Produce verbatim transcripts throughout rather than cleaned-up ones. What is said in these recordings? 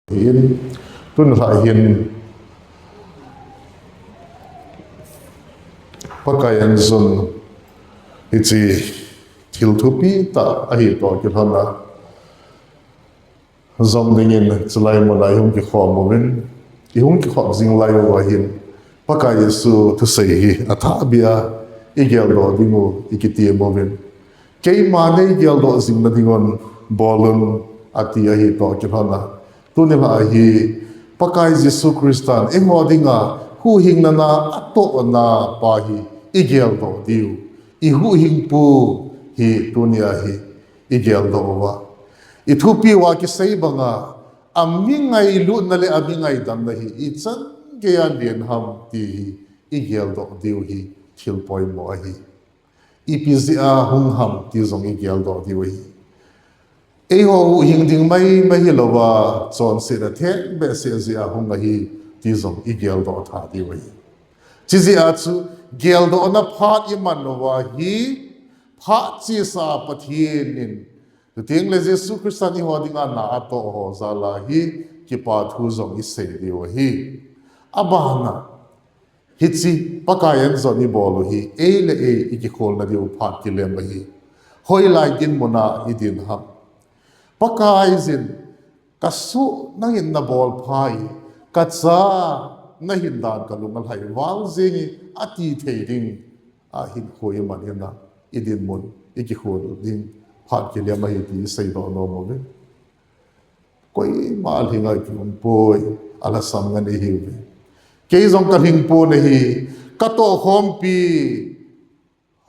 Hin, tun lha hin, Pakai an zon, hiche thil thupi tah ahi toh kilhon a, zom dingin chulai mun a i hung kikhom uvin, i hung kikhom jing lai uva hin, Pakai Jesu thusei hi athah beh a i geldoh ding u i kitem uvin. Keima nei geldoh jing na ding un bol un ati ahi toh kilhon a. Tuni lha hi Pakai Jesu Christan eiho dinga huhhingna na atohna pa hi i geldoh diu. I huhhingpu hi tuni a hi i geldoh uva. I thupi uva kisei banga, a mi ngailutna le a mi ngaidamna hi ichan geiya len ham ti hi i geldoh diu hi thil poimo ahi. Ipi jeh a hung ham ti jong i geldoh diu ahi. Eiho huhhing ding maimai hilouva, chonset a theng behseh jeh a hung ahi ti jong i geldoh tha diu ahi. Chijeh a chu geldohna phat i man uva hi, phat chesa Pathen in, chuteng le Jesu Christan eiho dinga na atoh ho jal a hi, kipa thu jong i sei diu ahi. Abana, hiche Pakai an zon i bol u hi, ei le ei i kikholna diu phat kilem ahi. Hoilai dinmun a i din ham? Pakai jin, ka soh nangin na bol pha e, ka cha na hin dan ka lung alhai val jing e, ati thei ding a hinkho i man hina, i dinmun, i kikhol ding phat kilem ahi ti i seidoh nom uve. Koima lhinga kium poi, alhasam ngen i hiuve. Kei jong ka lhing pon ahi, ka tohkhompi,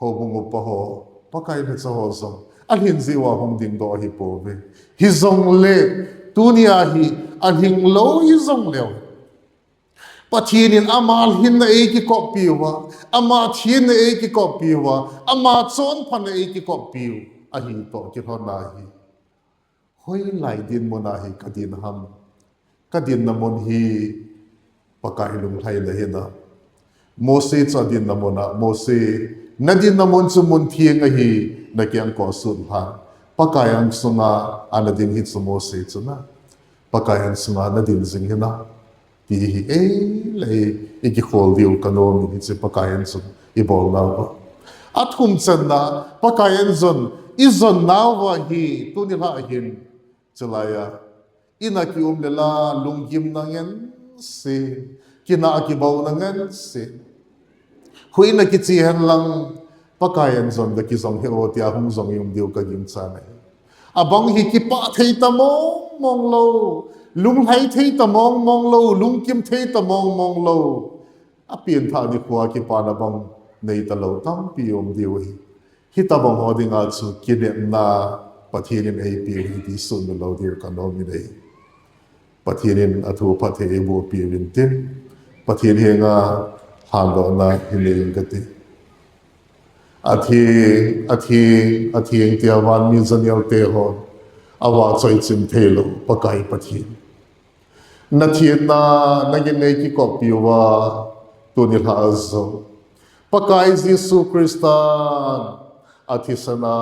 houbung upa ho, Pakai lhacha ho jong alhin jeh uva hung dingdoh ahi pouve. Hijongle, tuni a hi alhing lou hijongleu, Pathen in ama lhinna ei kikoppi uva, ama thenna ei kikoppi uva, ama chonphatna ei kikoppi u ahi toh kilhon a hi, hoilai dinmun a hi ka din ham? Ka dinna mun hi Pakai lunglhaina hina. Mose chu a dinna mun a, Mose, na dinna mun chu mun theng ahi, na keng kosut lhan. Pakai ang sunga ana ding hi chu Mose chu na, Pakai ang sunga na din jing hina, ti hi ei le ei i kikhol diu ka nom in, hiche Pakai an zon i bol nauva. A thum channa, Pakai an zon i zon nauva hi tuni lha hin, chulai a, in a kium le la, lunggimna ngen se, kinah kibouna ngen se, huhhingna kiche hen lang, Pakai an zon ga kijong hih o tia hung jong i um diu ka gingchan ahi. Abang hi kipah thei ta mong mong lou, lunglhai thei ta mong mong lou, lungkim thei ta mong mong lou, a pianthah nikho a kipana bang nei ta lou tampi um diu ahi. Hitabang ho dinga chu kinepna Pathen in eipe u ahi ti sumil lou diu ka nom in ahi. Pathen in a thu phatthei eiboh peh uvin tin, Pathen henga lhandohna hin nei in kati. Atheng, atheng, atheng tia van mi janel te hon a vahchoi chim thei lou Pakai Pathen, na thenna nangin nei kikoppi uva, tuni lha a jong Pakai Jesu Christan a thisan a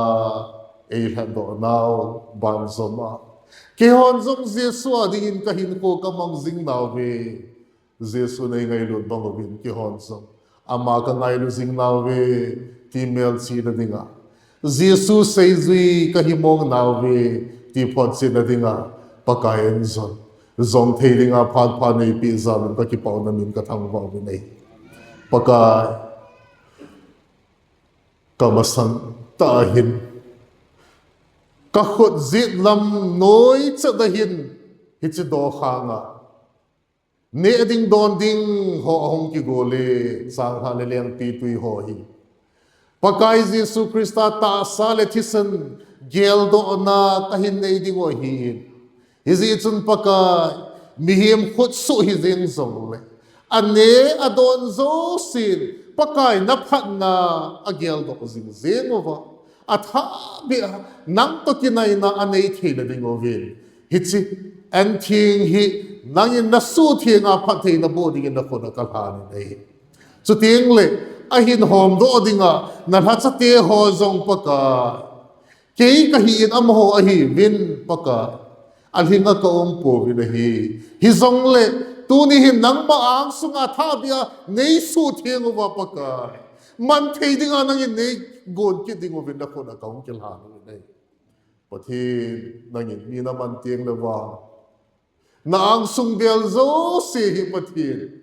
ei lhatdoh nau banjom a, keihon jong Jesu a dingin ka hinkho ka mang jing nauve. Jesu nei ngailut bang uvin keihon jong ama ka ngailu jing nauve ti melchihna dinga, Jesu seijui ka hi mong nauve ti photchetna dinga, Pakai an zon, jong thei dinga phat pha neipeh jal un ka kipah un, na min ka thangvah uvin ahi. Pakai, ka masang tah a hin, ka khut jet lam noi chet a hin, hiche dokhang a neh ding don ding ho ahung kigo le, changlhah le lengpitwi ho hi Pakai Jesu Christa tahsa le thisan geldohna ka hin nei ding u ahi in. Hijeh chun Pakai, mihem khutsoh hi jeng jongle, a neh a don jousen Pakai na phatna a geldoh jing jeng uva, a thah beh a nang toh kinaina a nei theina ding uvin, hiche an theng hi nangin na suhtheng a phattheina boh dingin na khut a ka lhan in ahi. Chuteng le, a hin homdoh dinga na lhachate ho jong Pakai, kei ka hi in amaho ahiuvin Pakai, alhinga ka um pouvin ahi. Hijongle, tuni hin nangma angsunga thahbeh a neisuhtheng uva Pakai, man thei dinga nangin neigon kit ding uvin nakhut a kahung kilhan uvin ahi. Pathen, nangin mi naman tengle vang, na angsung bel jouse hi Pathen,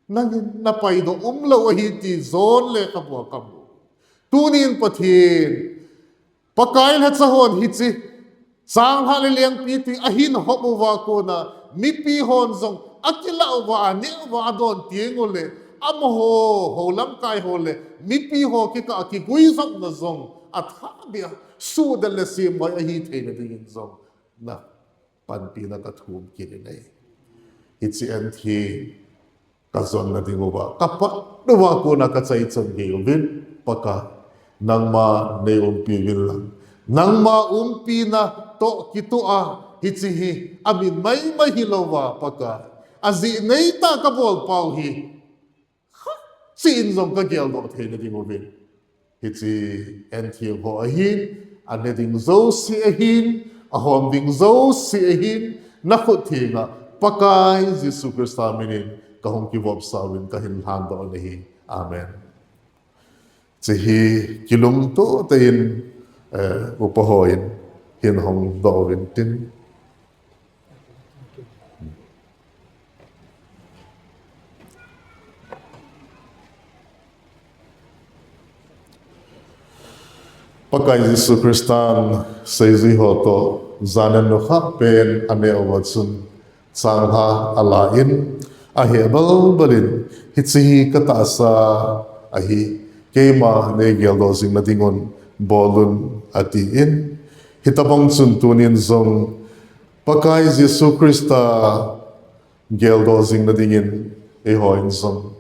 nangin napaidoh umlou ahi ti jon lekhabua kamu. Tunin Pathen, Pakai lhacha hon hiche changlhah le lengpi twi ahin hop uva kona, mipi hon jong akilah uva, aneh uva, adon tengule, amaho, houlamkai ho le mipi ho kikah a kiguijopna jong athahbeh a suhdet le semhoi ahi theina dingin jong napanpina kathum kit in ahi. Hiche entheng kajonna dinguva, kapat uva kona kachaichon gei uvin, Pakai, nangma neiumpi uvin lang, nangma umpina toh kitoh a hiche hi amin maimai hilouva, Pakai, ajeh neitah a kabol pau hi, khatcheh in jong kageldoh theina dinguvin, hiche entheng ho ahin, ane ding jouse ahin, ahom ding jouse ahin, nakhut thenga Pakai Jesu Christa minin kahung kivopsa uvin kahin lhandoh in ahi. Amen. Hiche hi kilungtoh tah in, eh, upa hon hin hongdoh uvin tin. Pakai Jesu Christan seijui ho toh jan nukha pen aneh uva chun, changlhah alan, ahe balbal in, hiche hi katahsa ahi, keima neigeldoh jing nadingun bolun, atin. Hitobang chun tunin jong Pakai Jesu Christa geldoh jing nadingin eihon jong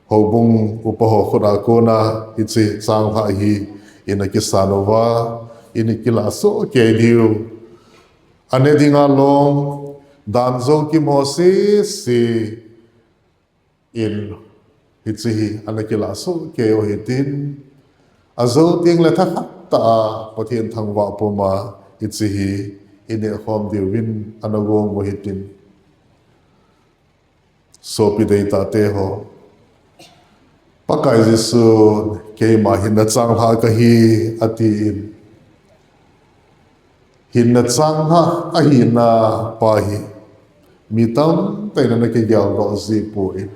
houbung upa ho khut a kona hiche changlhah hi ina kisan uva, ina kilah soh kei diu. Ane dinga long dan jou kimu sese in hiche hi ana kilah soh kei u hitin, ajou tengle thakhat tah a Pathen thangvah puma hiche hi ineh khom diuvin ana gong u hitin. Sopi deitah te ho, Pakai Jesun keima hinna changlhah kahi, atin. Hinna changlhah ahina pa hi mi tamtah in ana kigeldoh jipoi.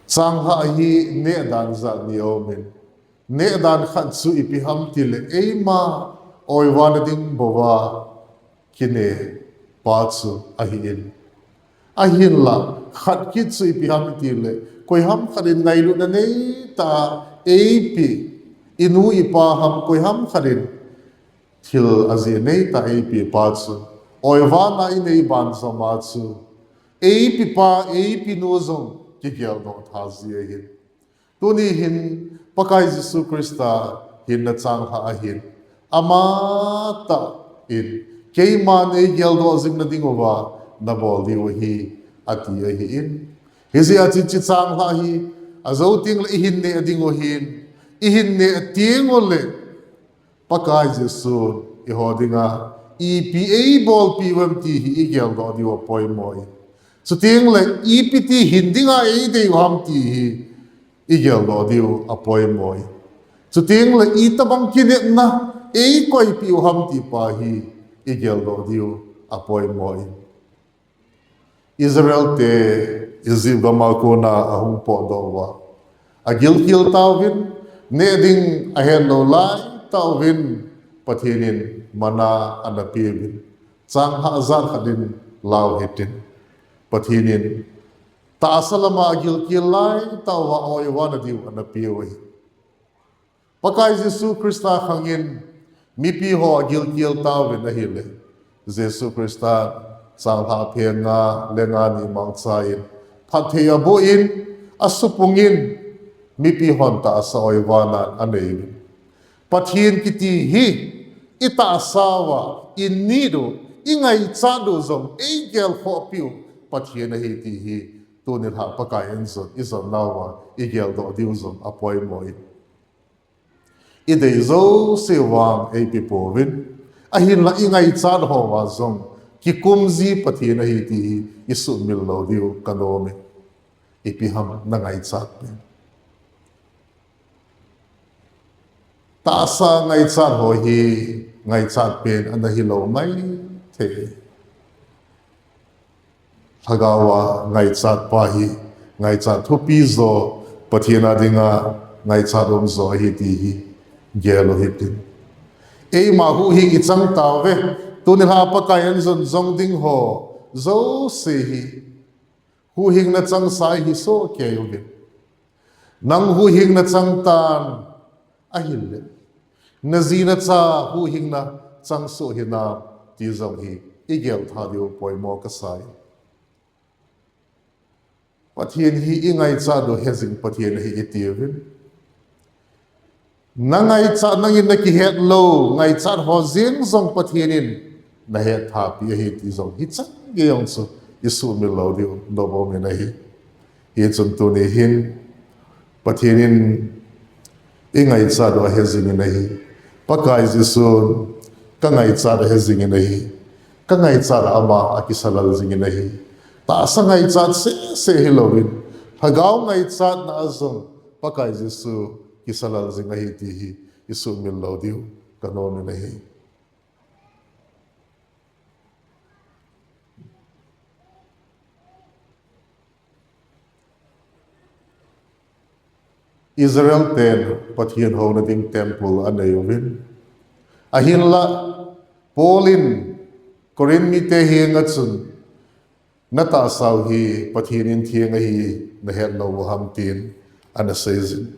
Changlhah hi neh dan jat ni aumin, neh dan khat chu ipi ham tile, eima oiva nading bouva kineh pa chu ahin. Ahinla, khat kit chu ipi ham tile, koiham khat in ngailutna neitah a eipeh, inu ipa ham, koiham khat in thil ajeh neitah a eipeh pa chu, oivana inei banjom a chu, eipepa, eipenu jong kigeldoh tha ji ahin. Tuni hin Pakai Jesu Christa hinna changlhah ahin, amatah in, keima neigeldoh jing nadinguva nabol diu ahi, ati ahin. Hijeh a hiche changlhah hi ajou tengle ihin neh diu ahin, ihin neh tengule Pakai Jesun eiho dinga ipi eibolpeh uvem ti hi igeldoh diu apoimo in, chutengle ipi ti hin dinga eidei u ham ti hi igeldoh diu apoimo in, chutengle itobang kinepna eikoipeh u ham ti pa hi igeldoh diu apoimo in. Israel te Egypt gam a kona ahung potdoh uva, agilkel tauvin, neh ding ahetlou laitah uvin, Pathen in manna ana peuvin, changlhah jat khat in lau hitin, Pathen in tahsa lama agilkel laitah uva oivana diu ana peu ahi. Pakai Jesu Christa khangin mipi ho agilkel tauvin ahile, Jesu Christa changlhah pheng nga le nga ni mangchan phatthei aboh in, asupung in, mipi hon tahsa oivana anei uvin. Pathen kiti hi itahsa uva init u, ingaichat u jong eigelkhohpeh u Pathen ahi ti hi tuni lha Pakai in jong ijon nauva igeldoh diu jong apoimo in. Idei jouse vang eipepouvin, Ahinla i ngaichat hoa jong kikum ji Pathen ahi ti hi i sumil lou diu kanom e. Ipi ham na ngaichat pen? Tahsa ngaichat ho hi ngaichat pen ana hilou maithei. Lhagao a ngaichat pa hi ngaichat thupi jo, Pathen a dinga ngaichat um jo ahi ti hi gel u hitin. Eima huhhing i chang tauve, tuni lha Pakai an jun jong ding ho jouse hi huhhingna changsa hi soh kei uvin. Nang huhhingna chang tan ahile, na ji na cha huhhingna chang soh hinam ti jong hi i gel tha diu poimo kasa e. Pathen hi i ngaichat u hejing Pathen ahi i tiuvin. Na ngaichat nangin na kihet lou, ngaichat ho jeng jong Pathen in na het tha pi ahi ti jong hichan gei jong chu i sumil lou diu nom um in ahi. Hichun tuni hin Pathen in i ngaichat u ahe jingin ahi. Pakai Jesun ka ngaichat ahe jingin ahi. Ka ngaichat a ama akisalal jingin ahi. Tahsa ngaichat seh seh hilouvin, lhagao ngaichatna a jong Pakai Jesu kisalal jing ahi ti hi i sumil lou diu kanom in ahi. Israel ten Pathen houna ding temple anei uvin. Ahinla, Paul in Corinth mite henga chun, na tahsa u hi Pathen in theng ahi na het lou u ham tin ana seijin.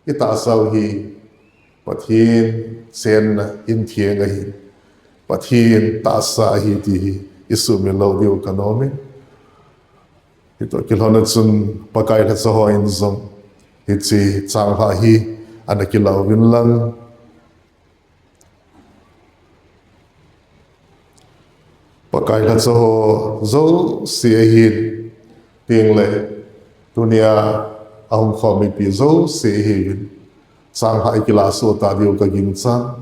I tahsa u hi Pathen chenna in theng ahi, Pathen tahsa ahi ti hi i sumil lou diu kanom in. Hitoh kilhonna chun Pakai lhacha hon jong hiche changlhah hi ana kilah uvin lang. Pakai lhacha ho jouse ahin, tengle tunia ahung khom mipi jouse ahiuvin, changlhah i kilah soh ta diu ka ginchat.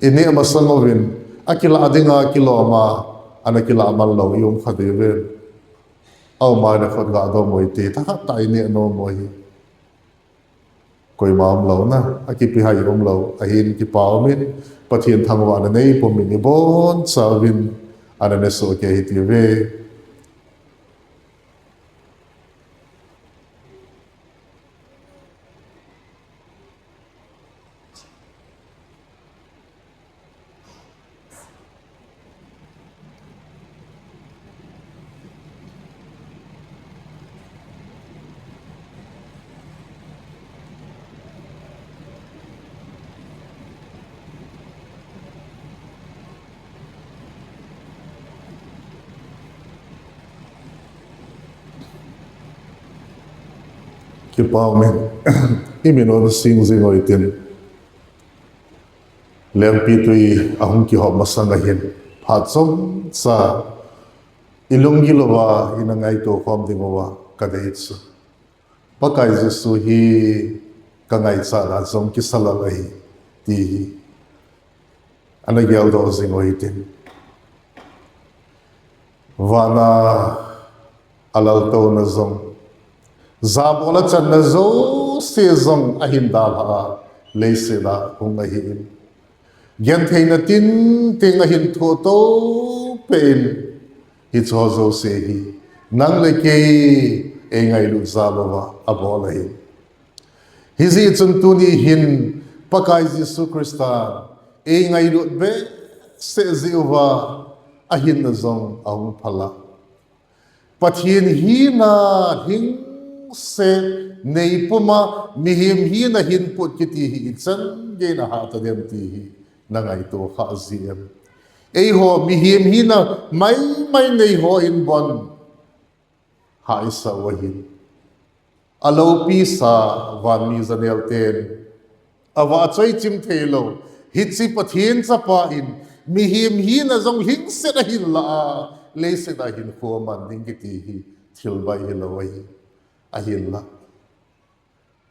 I neh masang uvin, akilah dinga kilom a, ana kilah man lou i um kha diu ve. Auma na khut ga dom u hite, thakhat tah i neh nom u hi. Koima umlou na, akipi hai umlou, ahin kipa umin, Pathen thangvahna nei pumin i boncha uvin, ana ne soh kei hite ve. Kipa umin, i min un sing jing u hitin. Lengpi tui ahung kihop masang ahin, phat chomcha i lunggil uva i na ngaito khom ding uva ka dei chu, Pakai Jesu hi ka ngaichat a jong kisalal ahi ti hi ana geldoh jing u hitin. Vana alaltouna jong, jabol a channa jouse jong ahin dalha a, leiset a hung ahin, gentheina tinting ahin thoh to peh in, hiche ho jouse hi nang le kei eingailut jal uva abol ahi. Hijeh chun tuni hin Pakai Jesu Christa eingailut behseh jeh uva ahinna jong ahung phal a, Pathen hina hingset nei puma mihem hina hinput kiti hi ichan gei in ahahsa dem ti hi na ngaito kha jiem? Eiho mihem hina maimai nei ho in bon hahsa u ahin, aloupisa vanmi janel ten avahchoi chim theilou hiche Pathen Chapa in mihem hina jong lhingset ahin lah a, leiset a hinkho aman ding kiti hi thil baih hilou ahi. Ahinla,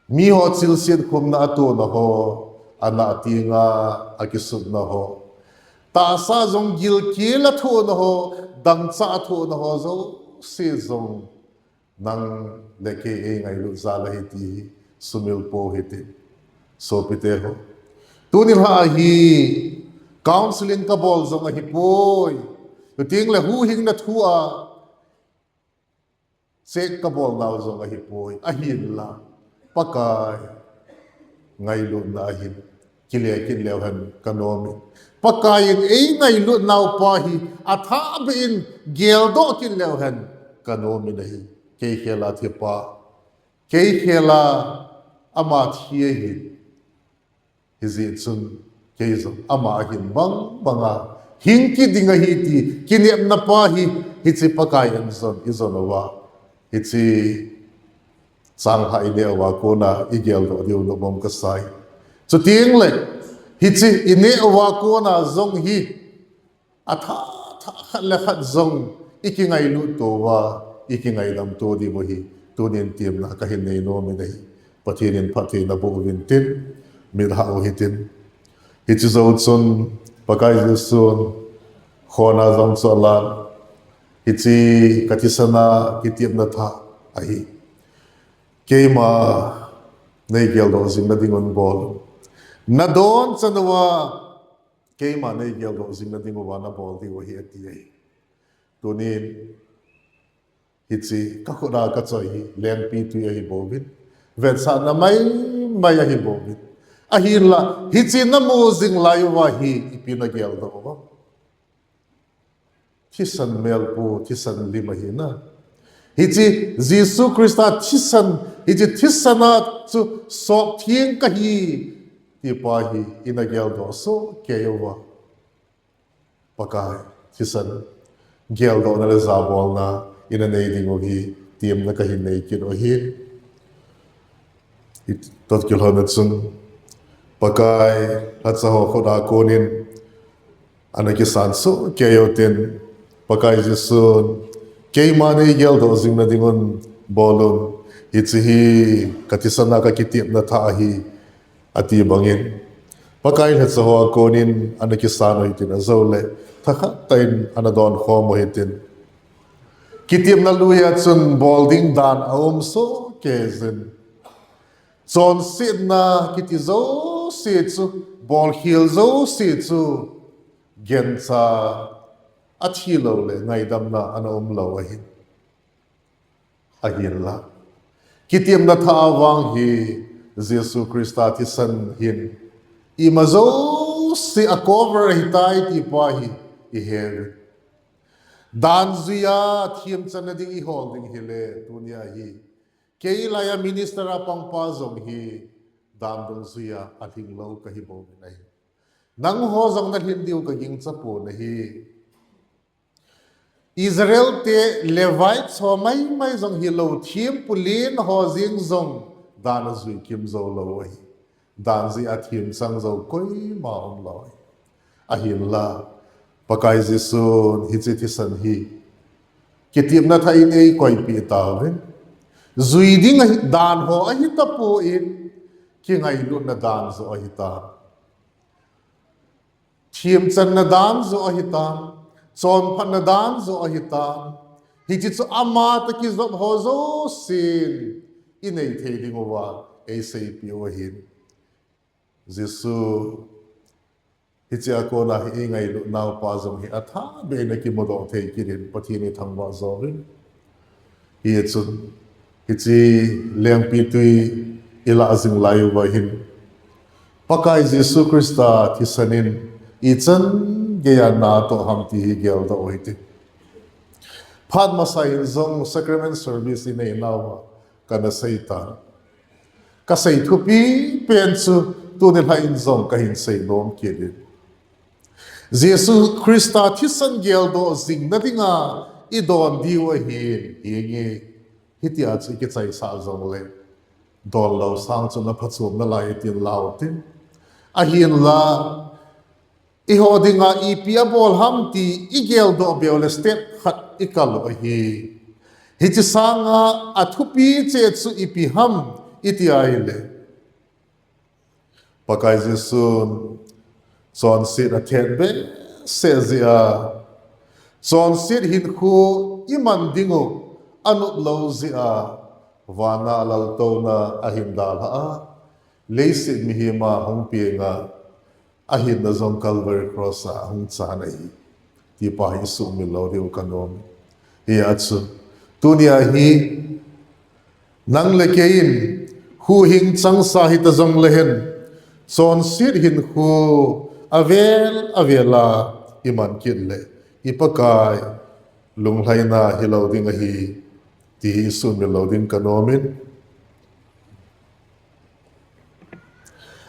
miho chilset khumna a tona ho, anah tenga akisutna ho, tahsa jong gilkel a thohna ho, dangchah a thohna ho jouse jong nang le kei eingailut jal ahi ti hi sumil pou hite. Sopite ho, tuni lha hi counseling kabol jong ahipoi. Chuteng le huhhingna thu a check kabol nau jong ahipoi. Ahinla Pakai ngailutna ahin kile kit leu hen kanom in, Pakai in eingailut nau pa hi athah beh in geldoh kit leu hen kanom in ahi. Kei khel a thipa, kei khel a ama thi ahi. Hijeh chun kei jong ama ahin bang banga hing kit ding ahi ti kinepna pa hi, hiche Pakai in jong ijou uva, hiche changlhah ineh uva kona igeldoh diu nom kasai. Chuteng le hiche ineh uva kona jong hi athah thah khat le khat jong ikingailut touva, ikingaidam tou diu hi tunin temna kahin nei nom in ahi. Pathen in phattheina boh uvin tin, mit hah u hitin. Hiche jou chun Pakai Jesun khona jong chu alan, hiche kathisan a kitepna thah ahi. Keima neigeldoh jing nadingun bol un. Nadon chan uva keima neigeldoh jing nading uva nabol diu ahi ati ahi. Tunin hiche kakhut a kachoi hi lengpitwi ahibouvin, vetsahna maimai ahibouvin. Ahinla hiche namu jing lai uva hi ipi nageldoh uvam? Thisan melpu, thisan lim ahi na. Hiche Jesu Christa thisan, hiche thisan a chu sop theng kahi ti pa hi ina geldoh soh kei uva? Pakai thisan geldohna le jabolna ina nei diu hi temna kahin nei kit u ahi. Toh kilhonna chun Pakai lhacha ho khut a konin ana kisan soh kei utin, Pakai Jesun keima neigeldoh jing nadingun bol un, hiche hi kathisan a kakitepna thah ahi, ati bangin Pakai lhacha ho a konin ana kisan u hitin, ajou le thakhat tah in ana donkhom u hitin. Kitepna lui a chun bol ding dan aum soh kei jin, chonsetna kiti jouse chu, bolkhel jouse chu, gancha athi lou le ngaidamna ana um lou ahi. Ahinla kitepna thah a vang hi Jesu Christa thisan hin ima jouse a cover ahitai ti pa hi ihe uve. Dan jui a themchanna ding ihol ding hile, tunia hi kei laiya minister a pangpa jong hi dan dungjuia alhing lou kahi bouvin ahi. Nangho jong nalhin diu kagingcha pon ahi. Israel te Levites ho maimai jong hilou, thempu len ho jeng jong dan ajui kim jou lou ahi. Dan jui a themchang jou koima um lou ahi. Ahinla Pakai Jesun hiche thisan hi kitepna thah in eikoipeh tauvin, jui ding ahi, dan ho ahi tapon, kingailutna dan joh ahitan, themchanna dan joh ahitan, chonphatna dan joh ahitan. Hiche chu ama toh kijot ho jousen inei thei diuva eiseipeh u ahin, Jesu hiche a kona hi eingailut naupa jong hi athah beh in akimudoh thei kit in Pathen ithangvah jouvin. Hichun hiche lengpitwi ilah jing lai uva hin Pakai Jesu Christa thisan in ichan geiya natoh ham ti hi geldoh u hite. Phat masa in jong sacrament service inei nauva kana seitan, kasei thupi pen chu tuni lha in jong kahin seinom kit in, Jesu Christa thisan geldoh jing nadinga idon diu ahin, hinge, hitia chu ikichaisah jongle donlou sang chun aphachom nalai tin lau tin. Ahinla eiho dinga ipi abol ham ti igeldoh beu le step khat ikal u ahi. Hiche sanga athupi cheh chu ipi ham iti ahile, Pakai Jesun chonset athet beh seh jeh a, chonset hinkho iman ding u anop lou jeh a, vana laltouna ahin dalha a, leiset mihem a hung peng a, ahinna jong Calvary Cross a hung chan ahi, ti pa hi isuhmil lou diu kanom. Hia chu, tunia hi, nang le kei in, huhhing changsa hita jongle hen, chonset hinkho avel avel a iman kit le, i Pakai lunglhaina hilou ding ahi, ti hi isuhmil lou ding kanom in.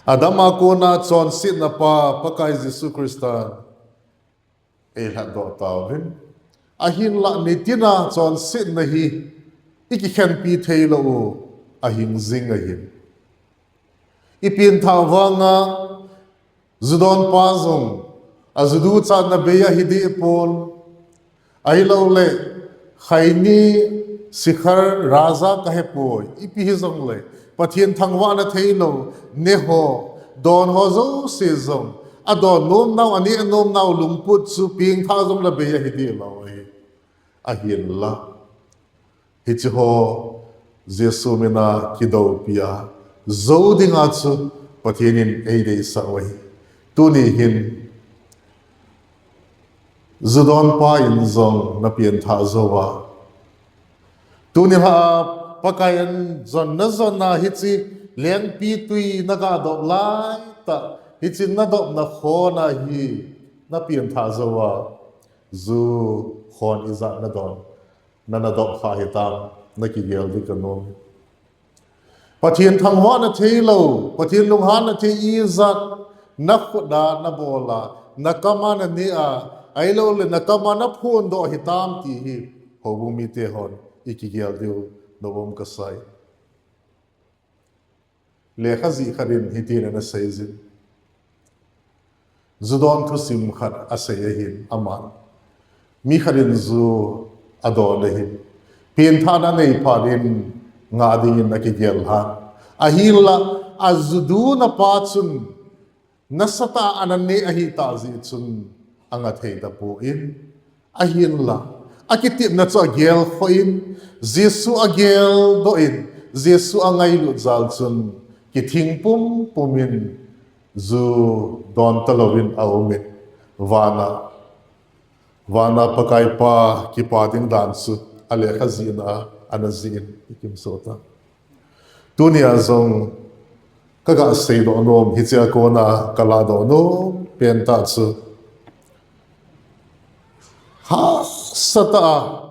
Adam a kona chonsetna pa Pakai Jesu Christan eilhatdoh tauvin. Ahinlah nitina chonsetna hi ikikhenpi theilou u ahing jing ahin. Ipenthah vanga judon pa jong ajudu chatna bei ahi dehpon, ahiloule, khaini, sikhar, raja kahepoi, ipi hijongle, Pathen thangvahna theilou neho, don ho jouse jong, adon nomnau, aneh nomnau lungput chu pengthah jongle bei ahi dehlou ahi. Ahinla, hicheho Jesu mina kidoupia jou dinga chu Pathen in eideisah u ahi. Tuni hin judonpa in jong napenthah jouva, tuni lha a Pakai an jonna jonna hiche lengpitwi nagadoh laitah, hiche nadopna khona hi napenthah jouva, ju khon ijat nadon, nanadop kha hitam, nakigel ding kanom. Pathen thangvahna theilou, Pathen lunghanna thei ijat nakhut a nabola, nakama naneh a, ahiloule nakama naphondoh hitam ti hi houbung mite hon ikigel diu nom um kasai. Lekhajih khat in hitin ana seijin. Judon thusim khat asei ahin aman, mi khat in ju adon ahin, penthahna anei phat in ngah dingin akigel lhan. Ahinla, ajuduna pa chun nasatah a ana neh ahitah jeh chun angah thei tapon, ahinla, akitepna chu agelkhoh in, Jesu ageldoh in, Jesu angailut jal chun kithing pumpum in ju don talouvin aumin, vana, vana Pakai Pa kipa ding dan chu alekhajihna a ana jih in ikimsoh tan. Tunia jong kaga seidoh nom, hichea kona kalahdoh nom pentah chu, hahsatah a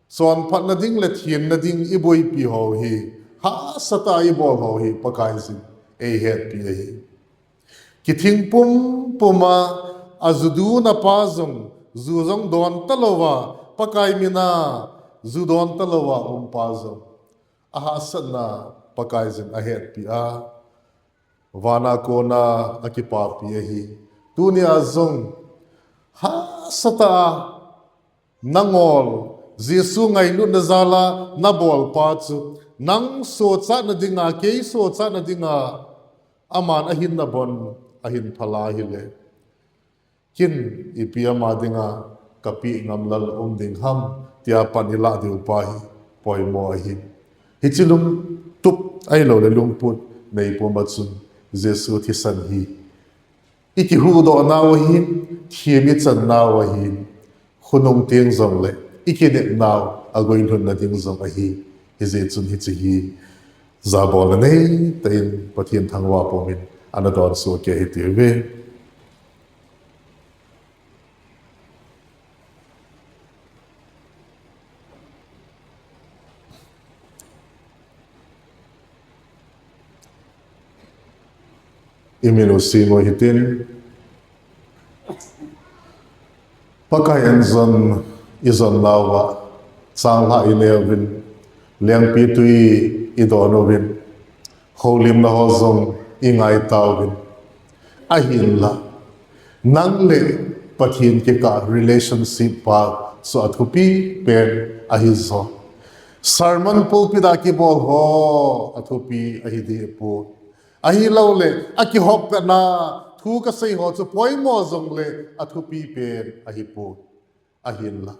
chonphatna ding le thenna ding iboipi ho hi, hahsatah a ibol ho hi Pakaiyin eihetpi ahi. Kithing pumpum a, ajuduna pa jong ju jong don talouva, Pakai mina ju don talouva um pa jong, ahahsatna Pakaiyin ahetpi a, vana kona akipapi ahi. Tunia jong hahsatah a nangol, Jesu ngailutna jal a nabol pa chu, nang sochatna dinga, kei sochatna dinga, aman ahinna bon ahin phal'a ahile, kin ipi ama dinga kapeh ngam lal um ding ham, tia pan ilah diu pa hi poimo ahi. Hiche lungtup ahilouleh lungput neipum a chun Jesu thisan hi ikihuhdoh nau ahin, thim ichan nau ahin, khonung teng jongleh ikinep nau aguilhunna ding jong ahi. Hijeh chun hiche hi jabolna neitah in Pathen thangvah pumin ana donsoh kei hitiuve. Imin u sim u hitin, Pakai anjon ijon nauva, changlhah ineuvin, lengpitwi idon uvin, houlimna ho jong ingaitauvin. Ahinla, nang le Pathen kikah relationship pa chu athupi pen ahijo. Sermon pulpit a kibol ho athupi ahi dehpon. Ahilouleh, akihoppetna, thu kasei ho chu poimo jongle athupi pen ahipon. Ahinla,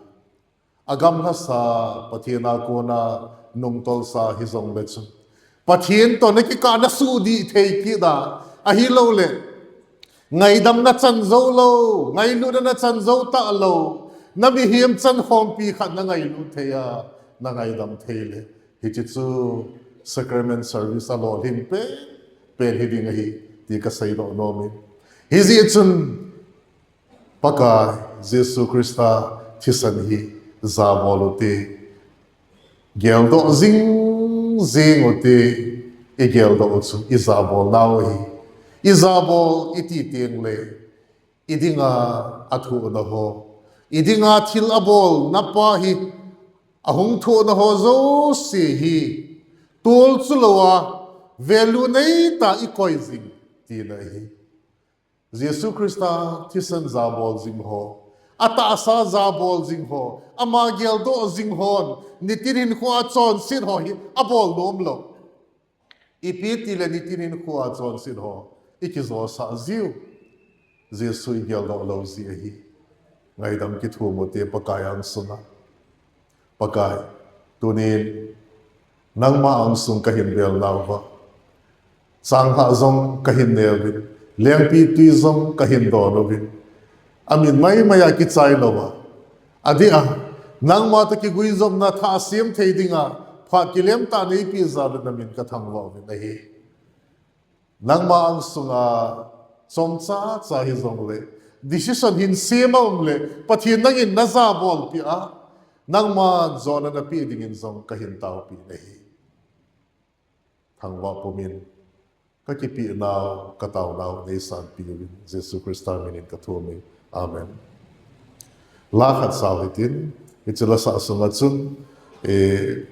agamlhasa, Pathen a kona nungtolsa hijongle chun, Pathen toh nakikah nasuhdih thei kit a, ahilouleh ngaidam nachan jou lou, ngailutna nachan jou talou, namihem chankhompi khat nangailut thei a, nangaidam thei le, hiche chu sacrament service alolhin pen, pen hiding ahi, ti kaseidoh nomin. Hijeh chun, Pakai Jesu Christa thisan hi jabol ute, geldoh jing jing ute, igeldoh u chu ijabol nau ahi. Ijabol iti tengle, idinga athohna ho, idinga thil abolna pa hi, ahung thohna ho jouse hi, tolchu louva, value neitah a ikoi jing, tina ahi. Jesu Christa thisan jabol jing ho, atahsa jabol jing ho, ama geldoh jing hon, nitin hinkhoa chonset ho hi abol nom lou. Ipi tile nitin hinkhoa chonset ho ikijosah jiu, Jesu igeldoh lou jeh ahi. Ngaidam kithum ute Pakai angsunga. Pakai, tunin nangma angsung kahin bel nauva, changlhah jong kahin neuvin, lengpitwi jong kahin don uvin, amin maimai a kichai louva, adeh a nangma toh kiguijopna thah sem thei dinga phat kilemtah neipeh jal un namin kathangvah uvin ahi. Nangma angsunga chomcha cha hijongle, decision hin sem a um le, Pathen nangin najabolpeh a, nangman jona napeh dingin jong kahin taopeh nahi. Thangvah pumin kakipehnau, kataonau neisanpeh uvin, Jesu Christa minin kathumin. Amen. La khat sao hitin, hiche lasah sunga chun, eh,